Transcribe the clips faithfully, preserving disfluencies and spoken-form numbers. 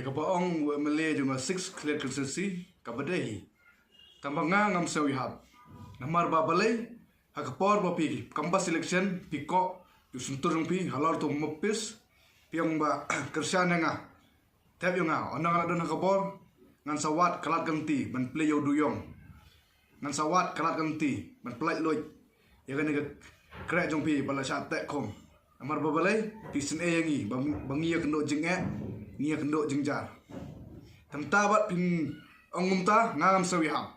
Kaba ong u M L A jong nga six Khliehriat constituency kaba dei hi. Tang ba nga ngam sngew ïahap. Namar ba balei, ha ka por ba phi kam pass election, phi koh ïa u syntur jong phi halor uto u mopis, phi ong ba kyrshan ïa nga. Thep ïa nga, ynda nga la don ha ka bor, ngan sa wad ka lad ka lynti ban plie ïa u dewïong. Ngan sa wad ka lad ka lynti ban pyllait luid ïa kane ka kreh jong phi ba la shah teh khum. Namar ba balei, phi sngewsih ïa ngi ba, ba ngi ïakynduh jingeh, ngi ïakynduh jingjar. Te mynta bad phin ong kumta, nga ngam sngew ïahap.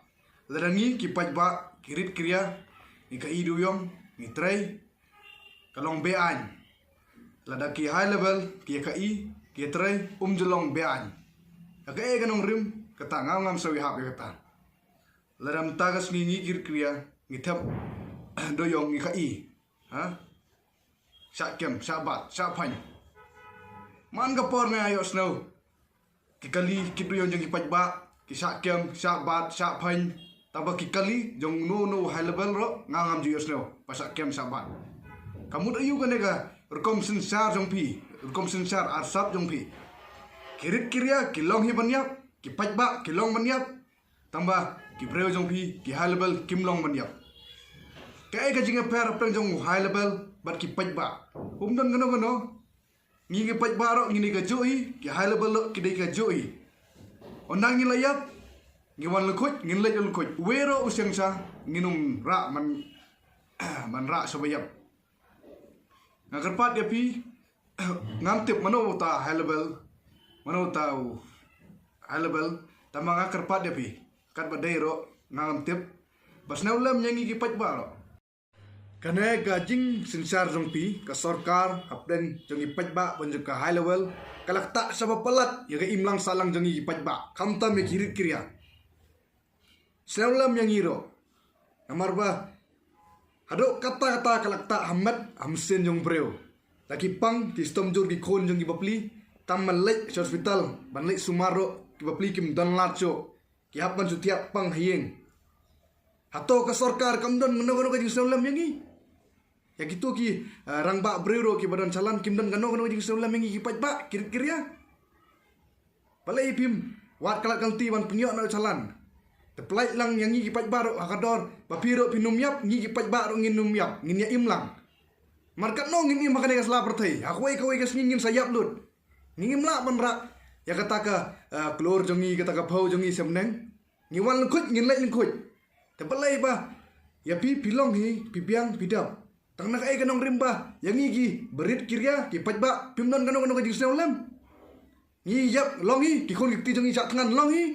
Lada ngi ki paidbah, ki rit ki ria, ngi ka i dewïong, ngi trei, ka long be-aiñ. Lada ki high level, ki ïa ka i, ki ïa trei, um ju long be-aiñ. Ka kaei ka nongrim, kata nga ngam sngew ïahap ïa kata. Lada mynta ka sngi ngi ki rit ki ria, ngi thep dewïong, ngi ka i. Ha? Shah kem, shah bat, shah phaiñ. Man ka por nga ïohsngew, ki kali ki dewïong jong ki paidbah, ki shah kem, shah bat, shah phaiñ. Tang ba ki kali jong uno uno u high level ruh nga ngam ju ïohsngew ba shah kem, shah bat. Ka mut aïu kane ka rukom synshar jong phi, rukom synshar arsap jong phi? Ki rit ki ria ki long hi ban ïap, ki paidbah ki long ban ïap. Tang ba ki briew jong phi, ki high level, kim long ban ïap. Kaei ka jingïapher hapdeng jong u high level bad ki paidbah? Um don kano kano. Ngi ki paidbah ruh ngi dei kajuh hi, ki high level ruh ki dei kajuh hi. Ynda ngi la ïap, ngi wan lyngkhuid, ngin leit lyngkhuid. Uwei ruh u sheng sha, ngin ym rah man, man rah sha ba ïap. Nga kyrpad ïa phi, ngam tip mano uta high level, mano uta u high level, tang ba nga kyrpad ïa phi. Katba dei ruh, ngam tip. Ba sngewlem ïa ngi ki paidbah ruh. Kane ka jingsynshar jong phi, ka sorkar hapdeng jong ki paidbah ban jong ka high level, ka la ktah sha ba palat ïa ka imlang sahlang jong ngi ki paidbah, khamtam ïa ki rit ki ria. Sngewlem ïa ngi ruh. Namar ba haduh katta katta ka la ktah ha met ha mynsiem jong briew. La ki pang, ki shitom jur ki khun jong ki bapli, tam ban leit sha hospital, ban leit sumar ruh, ki bapli kim don lad shuh. Ki hap ban shu thiah pang ha ïing. Hato ka sorkar kam don kano kano ka jingsngewlem ïa ngi? Ïa kito ki, eh, rangbah briew ruh kiba don shalan kim don kano kano ka jingsngewlem ïa ngi ki paidbah, ki rit ki ria? Balei phim wad ka lad ka lynti ban pynïoh na u shalan? Te pyllait lang ïa ngi ki paidbah ruh ha ka dor ba phi ruh phin ym ïap, ngi ki paidbah ruh ngin ym ïap, ngin ïa im lang. Mar katno ngin im ha kane ka sla pyrthei, ha kawei kawei ka sngi ngin sa ïap lut. Ngim lah ban rah ïa kata ka, eh, klur jong ngi, kata ka phew jong ngi sha bneng. Ngi wan lyngkhuid, ngin leit lyngkhuid. Te balei ba ïa phi, phi long hi, phi biang, phi dap? Tang na kaei ka nongrim ba ïa ngi kiba rit ki ria, ki paidbah, phim don kano kano ka jingsngewlem? Ngi ïap long hi, ki khun ki kti jong ngi shah thngan long hi.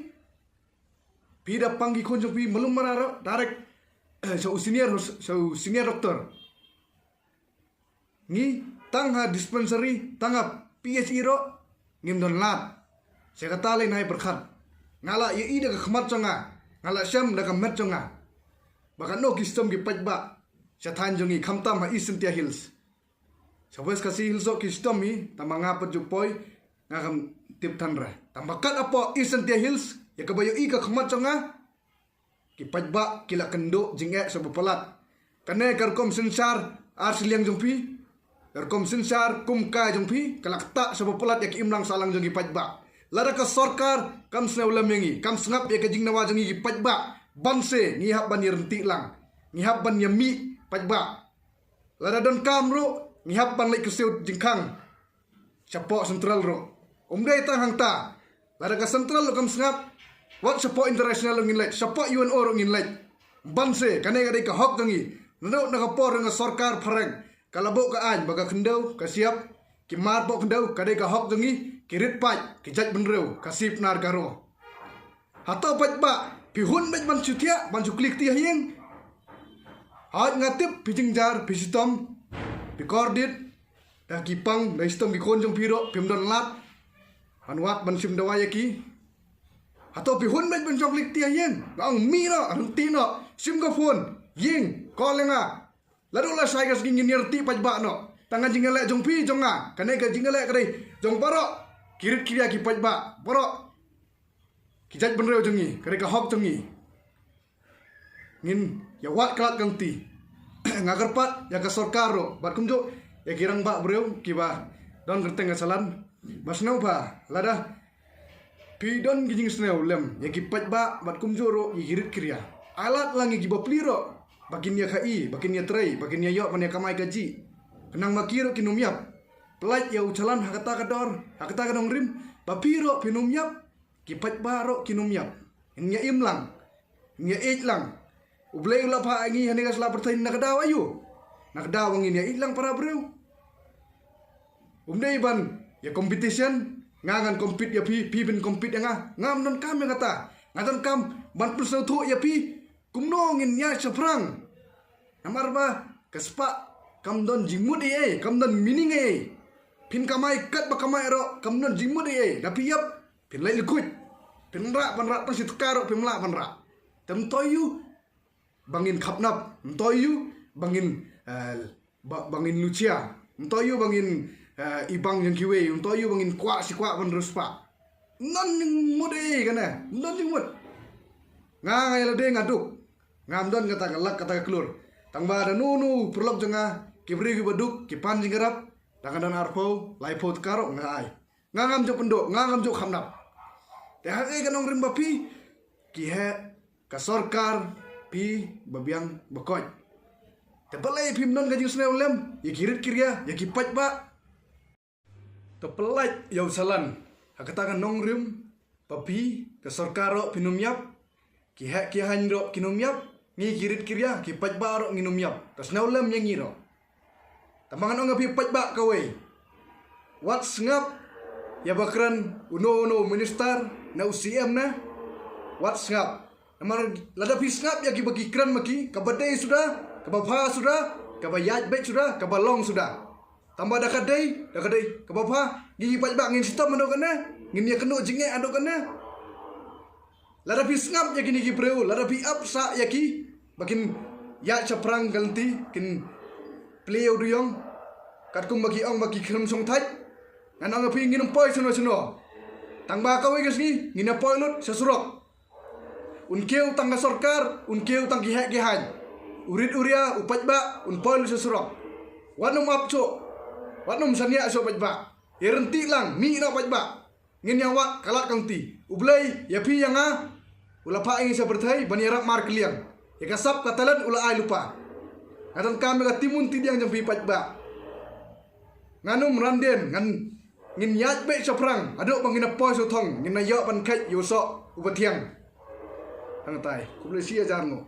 Phi da pang ki khun jong phi, malu mara ruh, direct, eh, sha u senior, sha u senior doctor. Ngi tang ha dispensary, tang ha P H E ruh ngim don lad. Sha kata lei nai pyrkhat. Nga la ïohi da ka khmat jong nga, nga la shem da ka met jong nga ba katno ki shitom ki paidbah sha thaiñ jong ngi, khamtam ha East Jaintia Hills. Sha West Khasi Hills ruh ki shitom hi, tang ba nga pat ju poi, nga kam tip than re. Tang ba kat hapoh East Jaintia Hills, ïa kaba ïohi ka khmat jong nga, ki paidbah ki la kynduh jingeh sha ba palat. Kane ka rukom synshar ar shiliang jong phi, ka rukom synshar kum kai jong phi, ka la ktah sha ba palat ïa ka imlang sahlang jong ki paidbah. Lada ka sorkar kam sngewlem ïa ngi, kam sngap ïa ka jingdawa jong ngi ki paidbah, ban se ngi hap ban ïa ryntih lang, ngi hap ban ïa mih paidbah. Lada donkam ruh ngi hap ban leit kyrsiew jingkhang shapoh central ruh. Um dei tang hangta, lada ka central ruh kam sngap, wat shapoh international ruh ngin leit, shapoh U N O ruh ngin leit. Ban se kane ka dei ka hok jong ngi. Naduh na ka por jong ka sorkar phareng, ka la buh ka aiñ ba ka khyndew, ka shyiap, ki mar poh khyndew, ka dei ka hok jong ngi ki rit paid, ki jaitbynriew Khasi Pnar Garo. Hato paidbah, phi hun beit ban shu thiah, ban shu klik ti ha ïing? Hooid, nga tip phi jynjar, phi shitom, phi kordit da ki pang, da ki shitom ki khun jong phi ruh, phim don lad ban wad ban shim dawai ïa ki. Hato phi hun beit ban shu klik ti ha ïing? Nga ong mih noh, ryntih noh, shim ka phone, ïeng, call ïa nga. Lada la shai ka sngi ngin ïa ryntih paidbah noh. Tang ka jingïaleh jong phi jong nga, kane ka jingïaleh ka dei jong baroh ki rit ki ria ki paidbah, baroh ki jaitbynriew jong ngi, ka dei ka hok jong ngi. Ngin ïa wad ka lad ka lynti. Nga kyrpad ïa ka sorkar ruh bad kumjuh ïa ki rangbah briew kiba don kyrteng ka shalan, ba sngewbha lada Phi don ki jingsngew lem ïa ki paidbah bad kumjuh ruh ïa ki rit ki ria. Ai lad lang ïa ki bapli ruh ba kin ïa khaïi, ba kin ïa trei, ba kin ïa ïoh ban ïa kamai kajih. Khnang ba ki ruh kin ym ïap. Pyllait ïa u Chalan ha kata ka dor, ha kata ka nongrim, ba phi ruh phin ym ïap. Ki paidbah ruh kin ym ïap. Ngin ïa im lang. Ngin ïa ïeit lang. U Blei u la phah ïa ngi hangne ka sla pyrthei na ka daw aïu? Na ka daw ba ngin ïa ïeit lang para briew. Um dei ban ïa competition, nga ngan compete ïa phi, phi phin compete ïa nga. Ngam donkam ïa kata. Nga donkam ban pynsngewthuh ïa phi kumno ngin ïaid shaphrang. Namar ba ka spah kam don jingmut ei ei, kam don meaning ei ei. Phin kamai kat ba kamai ruh kam don jingmut ei ei. Da phi ïap, phin leit lykuit. Phin rah ban rah tang shi tyngka ruh phim lah ban rah. Te ym to ïoh ba ngin khapnap, ym to ïoh ba ngin, eh, ba, ba ngin luchia, ym to ïoh ba ngin, eh, ibang jong kiwei, ym to ïoh ba ngin kwah shi kwah ban riewspah. Ym don jingmut ei ei kane, ym don jingmut. Nga, nga ïa lade nga duk. Ngam don kata ka lak kata ka klur. Tang ba da uno uno u paralok jong nga, ki briew kiba duk, ki pan jingïarap, da ka don arphew, laiphew tyngka ruh nga ai. Nga ngam ju pynduh, nga ngam ju khapnap. Te ha kaei ka nongrim ba phi, ki heh ka sorkar, phi ba biang ba koit. Te balei phim don ka jingsngew lem ïa ki rit ki ria, ïa ki paidbah? To pyllait ïa u Chalan ha kata ka nongrim ba phi, ka sorkar ruh phin ym ïap, ki heh ki haiñ ruh kin ym ïap, ngi ki rit ki ria, ki paidbah ruh ngin ym ïap. To sngewlem ïa ngi ruh. Tang ba ngan ong ïa phi paidbah kawei. Wat sngap ïa ba kren uno uno u minister ne u C M ne. Wat sngap. Namar lada phi sngap ïa kiba ki kren ma ki, kaba dei suda, kaba bha suda, kaba ïaid beit suda, kaba long suda. Tang ba da ka dei, da ka dei, kaba bha, ngi ki paidbah ngin shitom haduh katne, ngin ïa kynduh jingeh haduh katne. Lada phi sngap ïa kine ki briew, lada phi ap sah ïa ki, ba kin ïaid shaphrang ka lynti, kin plie u duyong, katkum ba ki ong ba ki khlem shongthait. Ngan ong ïa phi ngin ym poi shano shano. Tang ba kawei ka sngi, ngin ïa poi lut sha surok. Un kiew tang ka sorkar, un kiew tang ki heh ki haiñ. U rit u ria, u paidbah, un poi lut sha surok. Wat nym ap shuh. Wat nym shaniah shuh paidbah. Ïa ryntih lang, mih noh paidbah. Ngin ïa wad ka lad ka lynti. U Blei, ïa phi ïa nga, u la phah ïa ngi sha pyrthei, ban ïarap markylliang. Ïa ka sap ka talent u la ai lypa. Nga donkam ïa ka timun tidiang jong phi paidbah. Ngan ym ran dien, ngan, ngin ïaid beit shaphrang, haduh ba ngin ïa poi sha u thong, ngin ïa ïoh ban kheit ïa u soh uba thiang. Hangtai, khublei shi hajar nguh.